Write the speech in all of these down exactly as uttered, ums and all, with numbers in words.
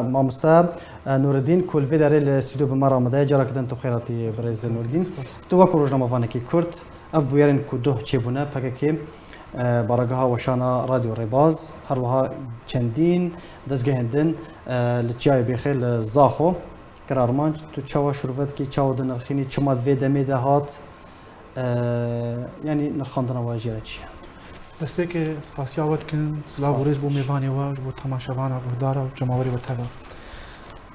Mamoste, e, Nûreddîn, ku li vê derê li stûdyo bi me re amade ye. Careke din tu bi xêr hatî, birêz Nûreddîn. Tu wekû rojnamevanekî Kurd, ev bûyerên ku doh çêbûne, P K K, e, barageha weşana Radyo Rêbaz, her wiha çendîn dezgehên din, e, li Çiyayê Bêxê, li Zaxo, kir armanc. Tu çawa şûrve dikî, çawa dinirxînî, çima di vê demê de hat? E, yanî nirxandina we jê re çi ye? Destpêkê spasiya we dikin, silav û rêz bo mêvanê we, ji bo temaşevana guhdara û cemawerê we teva.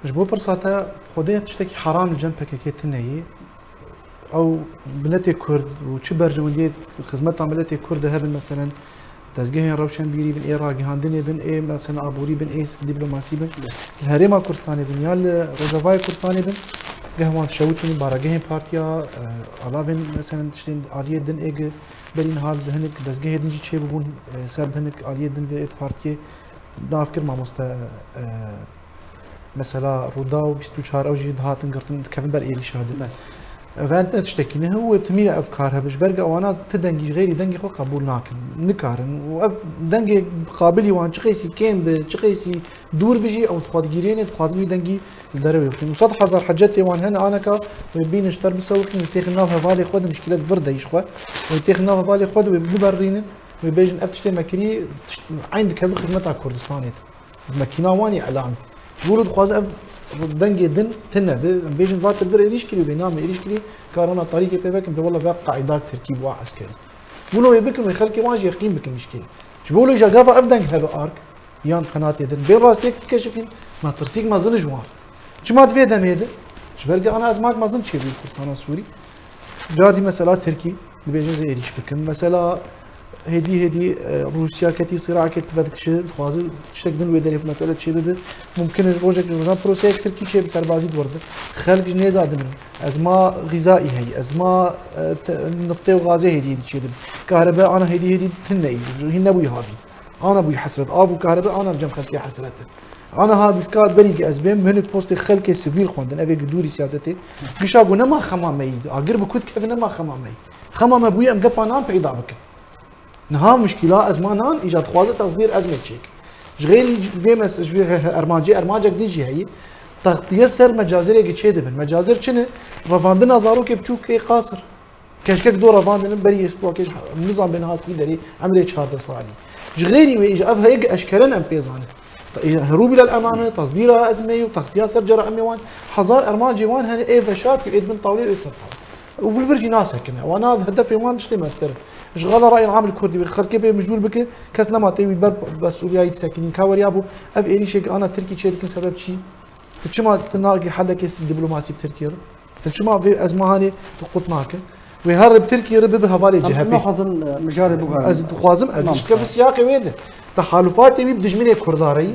Ji bo pirsa te, Xwedê tiştekî heram li cem P K K tune ye. Ew miletê Kurd û çi berjewendiyê xizmeta miletê Kurd de hebin, meselen, dezgehên rewşenbîrî bin, ê ragihandinê bin, ê, meselen, aborî bin, ê dîplomasî bin, li Herêma Kurdistanê bin ya li Rojavayê Kurdistanê bin, geh wan şewitîn baragehên partiya, e, alavên, meselen, tiştên aliyê din ê gi berî niha li hinek dezgehê din jî çêbûbûn, e, ser bi hinek aliyê din vê partiyê nav kir mamoste, e, Mesela Rûdaw bîst û çar ew jî dihatin girtin, dikevin ber êrîşa din. Belê. Ev ne tiştekî ne, ew timî ev kar hebe. Ji ber ku ewana ti dengî ji xêrî dengê xwe qebûl nakin. Nikarin. Û ev dengê qabilî wan çi qeysî kêm bi, çi qeysî dûr bi jî, ew xwe digîrêne, dixwazin wî dengî li derewê bixin. Û sed hezar hecetê wan hene aneka wê bînin ji ter bisewixin, wê têxin nav hevalê xwe de, muşkîlet vir de jî xwe. Wê têxin nav hevalê xwe de wê biberînin, wê bêjin ev tiştê me kirî, tişt-, eyn dikeve xizmeta Kurdistanê de. Mekîna wan î elamî. Wilo dixwaze ev dengê din tune bi. Em bêjin va tu vir êrîş kirî, bê name êrîş kirî, karana tarîkê pê vekin, pê wela ve qaidak tirkî bi wa eskerî. Wilo wê bikin, wê xelkê wan jî yeqîn bikin muşkîl. Ji bo wilo îja gava ev deng hebe ark, yan qenatê din. Bên rastiyek bikeşifîn, ma tirsîk mezin ji wan. Çima di vê demê de? Ji ber ge ana ezmak mezin çêbû Kurdistana Sûrî. Cardî mesela Tirkî dibêjin zê êrîş bikin. Mesela hêdî hêdî, e, Rûsya ketî sîraekê tive dikişi, dixwaze tiştek din wê derê mesela çê bibe. Mumkin e rojek rojan proseyek Tirkî çê bi serbazî di wir de. Xelk ji nêza dimirin. Ezma xîzaî heyî, ezma, e, te-, niftê û gazê hêdî hêdî çê dibin. Kahrebe ana hêdî hêdî tune yî, hîn nebûyî havî. Ana bûyî hesret. Av û kahrebe ana li cem xelkê hesret e. Ana ha bîst kat berî ki ez bêm, hinek postê xelkê sivîl xwendin. Ev ê gi dûrî siyasetê. Gişa ku nema xema me yî. Agir bi ku dikeve nema xema me yî. Xema me bûye em gepa nan peyda bikin. Niha muşkîla ezma nan, îca dixwaze tasdîr ezmê çêk. Ji xêrî vê mes-, ji vê he-, he-, ermancê, ermancek din jî heyî. Textiye ser mecazirê gi çê dibin. Mecazir çi ne? Revandina zarokê biçûk ê qasir. Keşkek do revandin berî êskuwa kêş, em nizan bê niha kû derê, emrê çardeh salî. Ji xêrî wê îja ev heyek eşkere ne em pê zanin. Ta-, îja herû bîlel emane, tasdîra ezmeyî û textiya ser cera emê wan, hezar ermancê wan hene ê veşartî û ê dibin tawlê û ê ser tawlê. Û vilvir jî nasekine. Wana hedefê wan tiştê meztir in. Ji xala rayên amil kurdî wê xelkê bê mijûl bike, kes nema tê wî ber Sûriyayî disekinî. Ka weriya bû, ev êrîşê ki ana Tirkî çê dikin sebeb çi? Tu çima tu nagî helekê dîplomasî bi Tirkiyê re? Tu çima vê ezma hanê tu qut nake? Wê her bi Tirkiyê re bibe hevalê Em, em C H P. Naxwazin, e, mijarê biguherin. Ez dixwazim, ev Mamoste. Dişkeve siyaqê wê de. Tehalufatê wî bi dijminê Kurda re yî.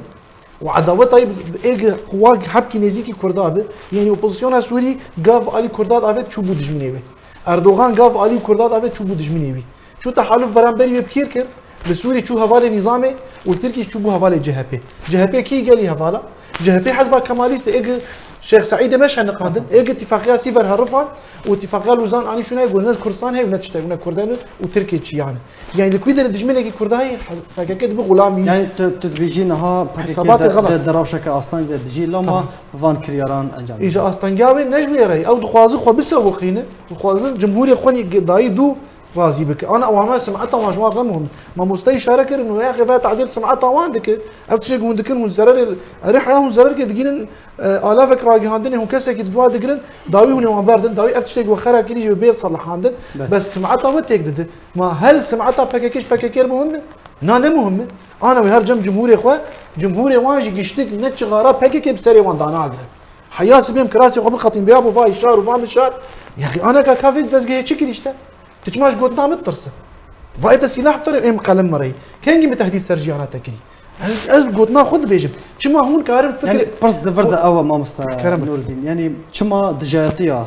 Û edaweta wî bi, bi êg quwa hepkî nêzîkî Kurda bi. Yanî opozisyona Sûrî gav alî Kurda davêt çû bû dijminê wê. Erdogan gav alî Kurda davêt çû bû dijminê wî. Çû tehaluf beramberî wê bi kîr kir, li Sûrî çû hevalê nîzamê û Tirkî çû bû hevalê C H P. C H P kî gelî hevala? C H P hezba Kemalîst e, êg Şêx Seîdê me şeniqandin, êg îtifaqiya Sîver herifan û îtifaqiya Luzan anî şûnayê got ne Kurdistan heye, ne tiştek, ne Kurd hene û Tirkê çi yani. Yani li ku derê dijminekî Kurda heye, P K K dibe xulamî. Yani tu, tu dibêjî niha P K K Hesabatê de, xelat. De, de rewşeke asteng de dijî, lama Tamam. Van kiryaran encam Îja astengiya wê ne ji wê re ye. Ew dixwaze xwe bisewiqîne, dixwaze cumhurê xwe nî dayî dû razî bike. Ana wana simeta wan ji wan re muhim. Mamoste îşare kirin û ya xêve tadîl simeta wan dike. Ev tiştê ku hûn dikin hûn zererê, erê heya hûn zererkê digînin, e, alavek ragihandinê hûn kesekî di dua digirin, dawî hûn ê wan berdin, dawî ev tiştê ku we xera kirî jî wê bêr salihandin. Be. Bes simeta we têk dide. Ma hel simeta P K K ji P K K re muhim e? Na ne muhim e. Ana wê her cem cumhurê xwe, cumhurê wan jî giştik ne çixara P K K bi serê wan danagire. Heya sibêm kirasê xwe bixetîn bêya bo vay şar û van bi şar. Yaxî aneka ka vê dezgehê çi kirî işte? Tu çima ji gotina min ditirsin? Vay te sîlah bitirê êm qelim min reyî. Kengî min tehdît ser jiyana te kirî? Ez, ez gotina xwe dibêjim. Çima hûn karin fikirê Yani pirs di vir de ew e mamoste Kerem. Nûreddîn. Yani çima dijayetiya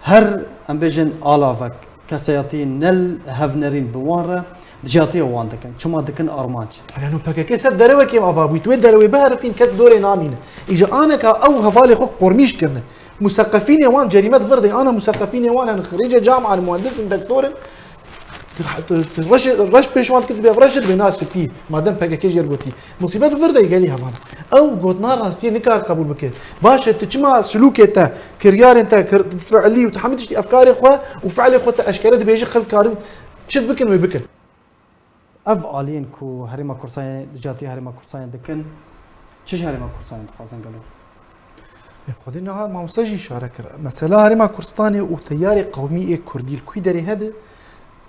her, em bêjin, alavek, kesayetî ne hevnerîn bi wan re dijatiya wan dikin. Çima dikin armanc? Yanî P K K ser derewekê ava bûyî. Tu wê derewê biherifîn kes dorê namîne. Îja aneka ew hevalê xwe qormîş kirine. Museqefînê wan cerîme di vir de. Ana museqefînê wan hene xirîce camian, muhendisin, dektor in. Tu, tu, tu reş, reş pêşwan dikir, dibe reş dibe na spî. Madem P K K jê gotî. Musîbet vir de gelî hevan. Ew gotina rastiyê nikar qebûl bike. Baş e, tu çima silûkê te, kiryarên te, kir, fiilî û tu hemî tiştî efkarê xwe û fiilê xwe te eşkere dibêjî xelk karin çi bikin wê bikin. Ev aliyên ku Herêma Kurdistanê, dijatî Herêma Kurdistanê dikin, çi ji Herêma Kurdistanê dixwazin gelo? Ê, Xwedê niha mamoste jî îşare kir. Mesela Herêma Kurdistanê û teyarê qewmî ê Kurdî li kû derê hebe,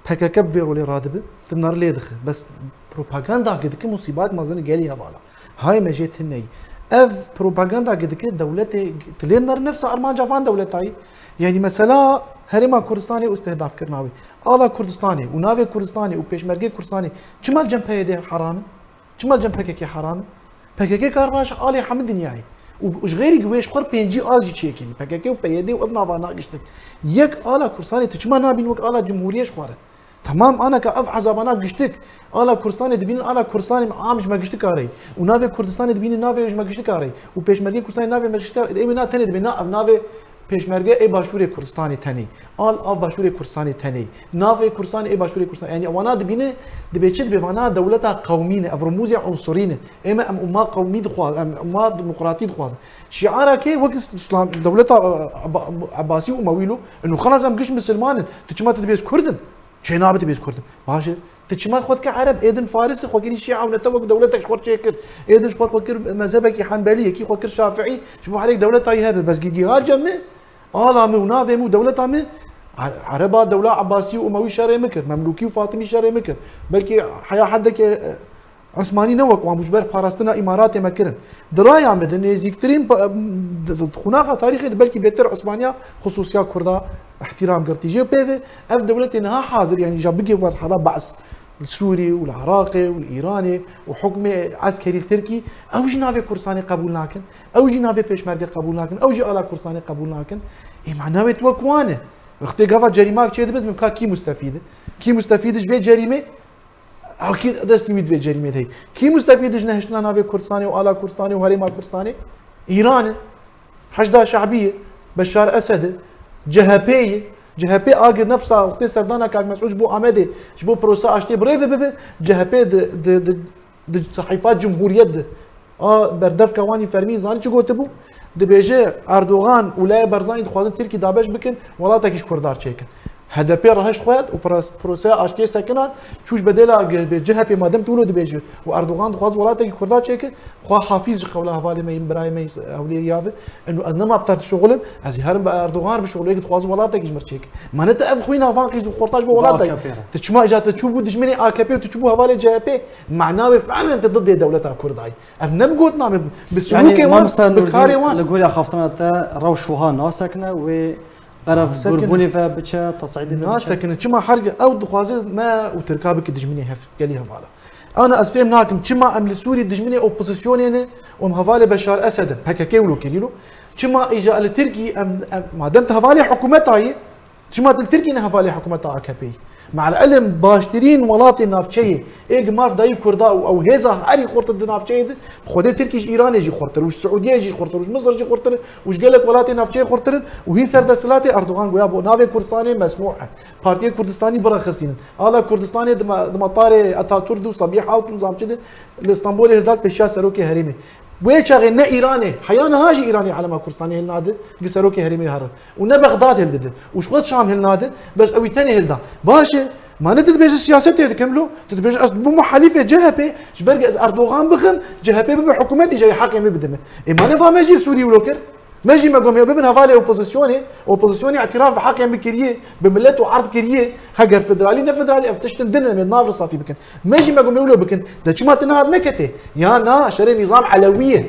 P K K bi vê rolê radibe, di nar lê dixe. Bes propaganda ki dike musîbat mezin gelî hevala. Hay me jê tune yî. Ev propaganda ki dike dewletê, tu lê nar nefsa armanca van dewleta yî. Yanî mesela Herêma Kurdistanê û istihdafkirina wê. Ala Kurdistanê û navê Kurdistanê û pêşmergê Kurdistanê çima li cem P Y D heram e? Çima li cem P K K heram e? P K K kar raş alê hemî dinyayê. Û, û ji xêrî wê ji xwe pêncî al jî çêkirî. P K K û P Y D û ev nava nagiştik. Yek ala Kurdistanê tu çima nabîn wek ala cumhuriyê ji xwe re? Tamam, anaka ev ezabana giştik. Ala Kurdistanê dibînin, ala Kurdistanê am ji me giştik karey. Û navê Kurdistanê dibînin navê ji me giştik karey. Û pêşmergê Kurdistanê navê me giştik karey. Ê wê na tenê dibê, na ev navê pêşmerge ê Başûrê Kurdistanê tenê. Al a Başûrê Kurdistanê tenê. Navê Kurdistanê ê Başûrê Kurdistanê. Yanî wana dibîne, dibê çi dibê vana dewleta qewmî ne. Ev rumûzê unsurî ne. Ê me em umma qewmî dixwaz, em umma demokratî dixwazin. Şiara kê wek Îslam, dewleta, e, Eba-, Ebasî û Umewî lo. Inu xelas em giş misilman in. Tu çima tu dibê ez Kurd im? Çê nabe tu bêz Kurd. Baş e. Tu çima xwe dike Ereb? Êdin Faris, xwe kirî Şia û nete wek dewletek ji xwe çêkir. Êdin ji xwe xwe kir mezhebekî Henbelî, yekî xwe kir Şafîî. Ji bo herêk dewleta yî hebe. Bes gî-, giha cem min, ala min û navê min û dewleta min, Er-, Ereba dewla Ebasî û Umewî şerê min kir. Memlûkî û Fatimî şerê min kir. Belkî heya hedeke, e, Osmanî ne wek wan bû ji ber parastina Îmaratê me kirin. Di raya me de nêzîktirîn pa-, di, di xunaxa tarîxê de belkî bêtir Osmaniya xusûsiya Kurda îhtîram girtî. Jê pê ve ev dewletê niha hazir, yanî ja bigê merhala Be's li Sûrî û li Iraqê û li Îranê û hukmê eskerî li Tirkî, ew jî navê Kurdistanê qebûl nakin, ew jî navê pêşmerge qebûl nakin, ew jî ala Kurdistanê qebûl nakin. Ê, ma navê tu wek wan e. Wextê gava cerîmak çêdibe, ez bim ka kî mustefîd e? Kî mustefîd e ji vê cerîmê? Akî destî wî di vê cerîmê de heye. Kî mustefîd e ji nehiştina navê Kurdistanê û ala Kurdistanê û Herêma Kurdistanê? Îran e. Heşda Şehbî ye. Beşar Esed e. C H P ye. C H P agir nefsa wextê serdana Kak Mesûd ji bo Amedê, ji bo prosa aştiyê bi rê ve bibe, C H P di, di, di, di sehîfa Cumhuriyet de a berdevka wanî fermî zanî çi gotibû? Dibêje Erdogan û Leyê Berzanî dixwazin Tirkî dabeş bikin, welatekî ji Kurdan çêkin. H D P rehişt xwe û pros-, proseya aştiyê sekinan, çû ji bedêla ge-, be C H P madem tu wilo dibêje û Erdogan dixwaz welatekî Kurda çêke, xwe hafîz ji qewla hevalê me yên birayê me Hewlêrî ya ve, eno ez nema bi te dişuxulim, ez ê herim bi Erdogan re bişuxulim, yek dixwaz welatekî ji mir çêke. Ma ne te ev xwîna van qîz û xorta ji bo welatek. A K P re. Tu çima îca te çûbû dijminê A K P û tu çûbû hevalê C H P? Mana wê fiilen te didê dewleta Kurda yî. Ev ne bi gotina me, bi Yanî, silûkê wan, mamosta bi Nurdîn, karê wan. Li gor axaftina te rewş wiha nasekine, wê berev Nasekine. Gurbûnê ve biçe, tesîdê ve biçe. Nasekine. Çima her ge-, ew dixwaze me û Tirka bike dijminê hev, gelî hevala. Ana ez fêm nakim, çima em li Sûrî dijminê opozîsyonê ne û em hevalê Beşar Esed in, P K K wilo kirî lo? Çima îja li Tirkî em, em, madem tu hevalê hikûmeta yî, Çima tu li Tirkî ne hevalê hikûmeta A K P'yê? Me'el ilim baştirîn welatê navçeyê, ê gi marf dayî Kurda û ew hêza herî xurtir di navçeyê de, bi Xwedê Tirkî ji Îranê jî xurtir û ji Siûdiyê jî xurtir û ji Misir jî xurtir û ji gelek welatê navçeyê xurtir in û hîn ser desthilatê Erdogan goya bo navê Kurdistanê mesmûh e. Partiyê Kurdistanî birexisînin. Ala Kurdistanê di me-, di metarê Ataturk de û Sabiha û nizam çi de li Stenbolê hilda pêşiya serokê herêmê. Wê çaxê ne Îranê, heya niha jî Îranê elema Kurdistanê hilnade, gi serokê herêmê here. Û ne Bexdad hildide. Û ji xwe Şam hilnade, bes ewî tenê hilda. Baş e, ma ne tu dibêje siyasetê dikim lo, tu dibêje ez bûme helîfê C H P, ji ber ez Erdogan bixim, C H P bibe hikûmetî, jê heqê min bide min. Ê ma ne va me jî li Sûrî wilo kir? Me jî me got me bibin hevalê opozisyonê, opozisyonê îtiraf bi heqê min kiriye, bi milet û erd kiriye, heger federalî ne federalî, ev tiştin din em ê nav re safî bikin. Me jî me got me wilo bikin. De çima tu niha neketê? Ya na, şerê nîzam Elewî ye.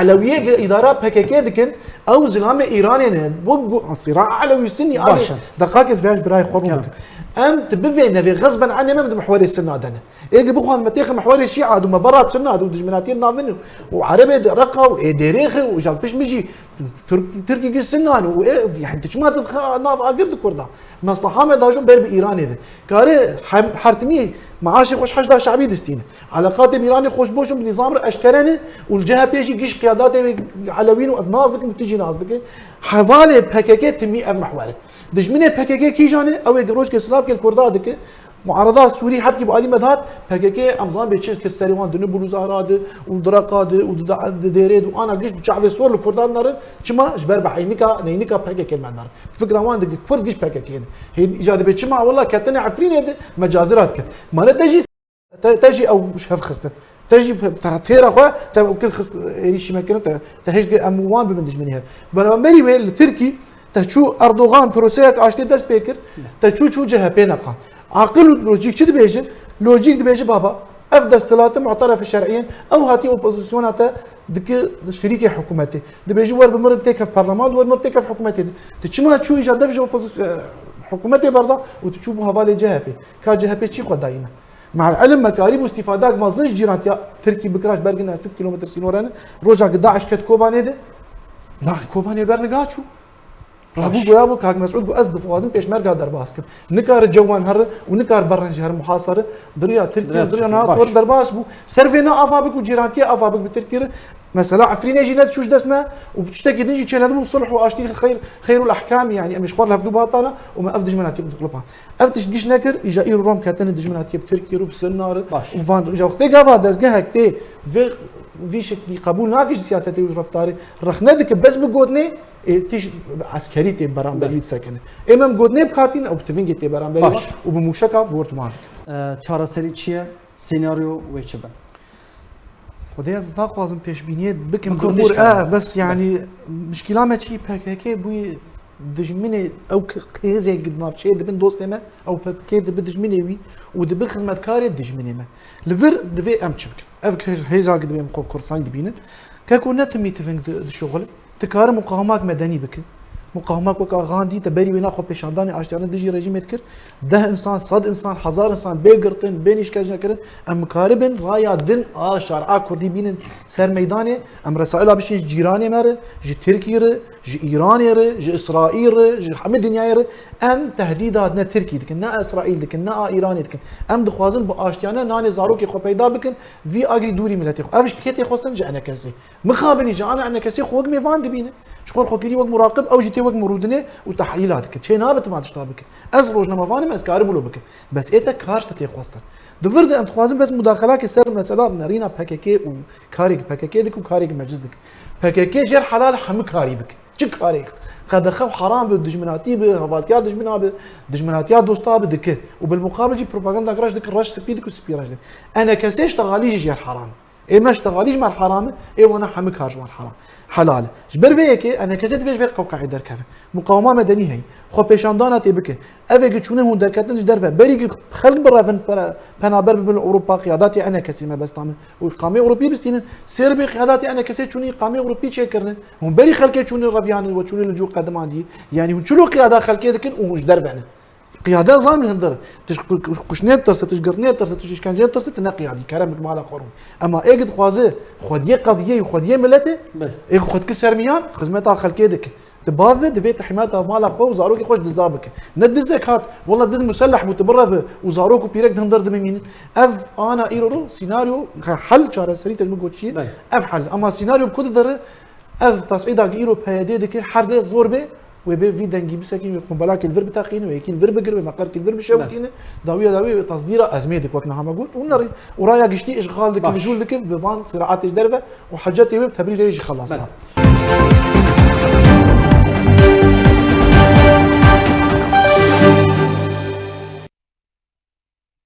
Elewiyê ge-, îdara P K K dikin, ew zilamê Îranê ne. Bu, bu sîra Elewî Sunî Baş e. Deqak ez vêya ji birayê xwe rû Kerem. Bikim. Em tu bivê nevê xezben enê me bi mihwerê Sunna de ne. Ê ge bixwaz me têxe mihwerê Şîa de û me berat Sunna de û dijminatiyê nav min û Erebê de Reqa û ê Dêrêxe û jal pişt min jî Tirk-, Tirkî gi Sunnan û ê, yani tu çima tu dixe nav agir di Kurda? Mesleha me dajon ber bi Îranê ve. Kare hem-, hertimî maaşê xwe ji Heşda Şebî distîne. Eleqatê bi Îranê xweş boş in, bi nîzam re eşkere ne û li C H P jî giş qiyadatê wê Elewîn û ez nas dikim û tu jî nas dike. Hevalê P K K timî ev mihwer e. Dijminê P K K kîjan e? Ew ê rojkê silav ke li Kurda dike. Muarada Sûrî hepkî bi alî me dihat, P K K em zan bê çi kir serê wan di Nibul û Zahra di û di Reqa di û di, di, di Dêrê di û ana giş bi çavê sor li Kurdan nerin. Çima? Ji ber bi heynika, neynika P K K me nerin. Fikra wan dike Kurd giş P K K ne. Hê îca dibê çima? Wela ketine Efrînê di me cazira dike. Mane te jî, te, te jî ew ji hev xistin. Te jî te, têra xwe, te ew kir xist êrîşî me kirin, te, te hêj em û wan bibin dijminê hev. Beramberî wê li Tirkî Te çû Erdogan proseyek aştê dest pê kir, te çû çû C H P neqand. Aqil û lojîk çi dibêjin? Lojîk dibêje baba, ev desthilatê mu'teref şer'î in, ew hatiye opozisyona te dike şirîkê hikûmetê. Dibêje wer bi mir têkev parleman, wer mir têkev hikûmetê. Tu çima çû îca dev ji opozisyon, hikûmetê berda û tu çû bû hevalê C H P? Ka C H P çî xwe dayî me? Me'el ilim me karîbû îstîfadak mezin ji cîrantiya Tirkî bikira ji ber gine sed kilometr sînore ne. Roja ki DAIŞ ket Kobanê de, na Kobanê ber niga çû. Rabû goya bû, Kak Mesûd got, ez dixwazim pêşmerga derbas kim. Nikare cewan here û nikare berrenc here muhasere. Diriya Tirkiye, diriya NATO derbas bû. Ser vê ne ava bik û cîrantiyê ava bik bi Tirkiye re. Mesela Efrînê jî nediçû ji dest me û bi tiştekî din jî çênedibû sulh û aştî xeyr, xeyr û ehkam, yani em ji xwe re hevdû batana û me ev dijminatiyê bi diqlipa. Ev tişt giş nekir, îja îro rom ketine dijminatiyê bi Tirkiye re, bi Sunna re û van re. Îja wextê gava dezgehek tê vê, vî şeklî qebûl nake ji siyasetê û reftarê, rexne dike bes bi gotinê, ê, tîş eskerî tê beramberî disekine. Ê, me em gotinê bi kar tînin, ew bi tivingê tê beramberî wan û bi mûşeka bortman dikin. E, çareserî çi ye? Senaryo wê çi be? Xwedê ez naxwazim pêşbîniyê bikim. Bi kurdî umûr, e, bes, yani, mişkîla me çi P K K bûyî dijminê, ew k-, hêzên di navçeyê dibin dostê me, ew P K K dibi dijminê wî û dibi xizmetkarê dijminê me. Li vir divê em çi bikin? Ev hêz-, hêza ki dibê em xwe Kurdistanî dibînin. Keko ne timî tiving di, dişuxulin. Ti kare muqawimak medenî bike. Muqawimak weka Gandî te berî wêna xwepêşandanê aştiyane dijî rejîmê dikir. Deh insan, sed insan, hezar insan bê girtin, bê nîşkence kirin. Em mikaribin raya din a şer'a kurdî bînin ser meydanê. Em resaila bişîn ji cîranê me re, ji Tirkî re, ji Îranê re, ji Îsraîl re, ji hemî dinyayê re. Em tehdîda ne Tirkî dikin, ne Îsraîl dikin, ne a Îranê dikin. Em dixwazin bi aştiyane nanê zarokê xwe peyda bikin, vî agirî dûrî miletê xwe. Ev ji kê tê xwestin? Ji enekesê. Mixabin îca ana enekesê xwe wek mêvan dibîne. Ji xwe xwekirî wek muraqib, ew jî tê wek mirûdinê û tehlîla dike. Çê nabe tima tişta bike. Ez rojnamevan im, ez karim wilo bikim. Bes ê te kar ji te tê xwestin. Di vir de em dixwazin bes mudaxelakê ser mesela nerîna P K K û karê ki P K K dike û karê ki meclis dike. P K K jêr helal hemû karî bike. Çi karê? Qedexe û heram bi, dijminatî bi, hevaltiya dijmina bi, dijminatiya dosta bi dike. Û bil muqabil jî propaganda reş dike, reş spî dike û spî reş dike. Enekesê ji texalî jî jêr heram. Ê me ji texalî ji me heram e, ê wana hemû kar ji wan heram. Helal e. Ji ber vê yekê enekesê divê ji vê qewqeyê derkeve. Muqawema medenî heye. Xwepêşandana tê bike. Ev ê ki çûne hûn derketin ji derve. Berî ki xelk birevin pena-, penaber bibin Ewropa, qiyadatê enekesê mebesta min. Û îqamê Ewropî bistînin. Sêr bê qiyadatê enekesê çûnî îqamê Ewropî çêkirine. Hûn berî xelkê çûnî reviyane we çûnî li cû qedimandî. Yanî hûn çilo qiyada xelkê dikin û hûn ji derve ne. Qiyade zan min hindir. Tu ji ku-, ku-, kuştinê tirse, tu ji girtinê tirse, tu ji îşkenceyê tirse, tu ne qiyadî, kerem bik mala xwe rûn. Ema ê ki dixwaze xwediyê qediyê û xwediyê miletê, ê ku xwe dike ser miyan, xizmeta xelkê dike. Tu bav ve, divê tu himeta mala xwe û zarokê xwe ji diza bike. Ne dizek hat, wela diz muselleh bû, tu bireve û zarok û pîrek di hindir dimimînin. Ev ana îro ro, sînaryo, he-, hel çareserî te ji min got çi ye? Ev hel. Ema sînaryo bi ku didire? Ev tes'îda ki îro P Y D dike, her dê zor bê, wê bê vî dengî bisekîn, wê qumbelakê li vir biteqînin, wê yekî li vir bigir, wê meqerkî li vir bişewitînin. Dawiya dawî wê tasdîra ezmê dik wek niha me got. Û nerê. Û raya giştî îşxal dike, mijûl dike, bi van siraatê ji derve û hecetê wê bi tebrîrê jî xelas nabe.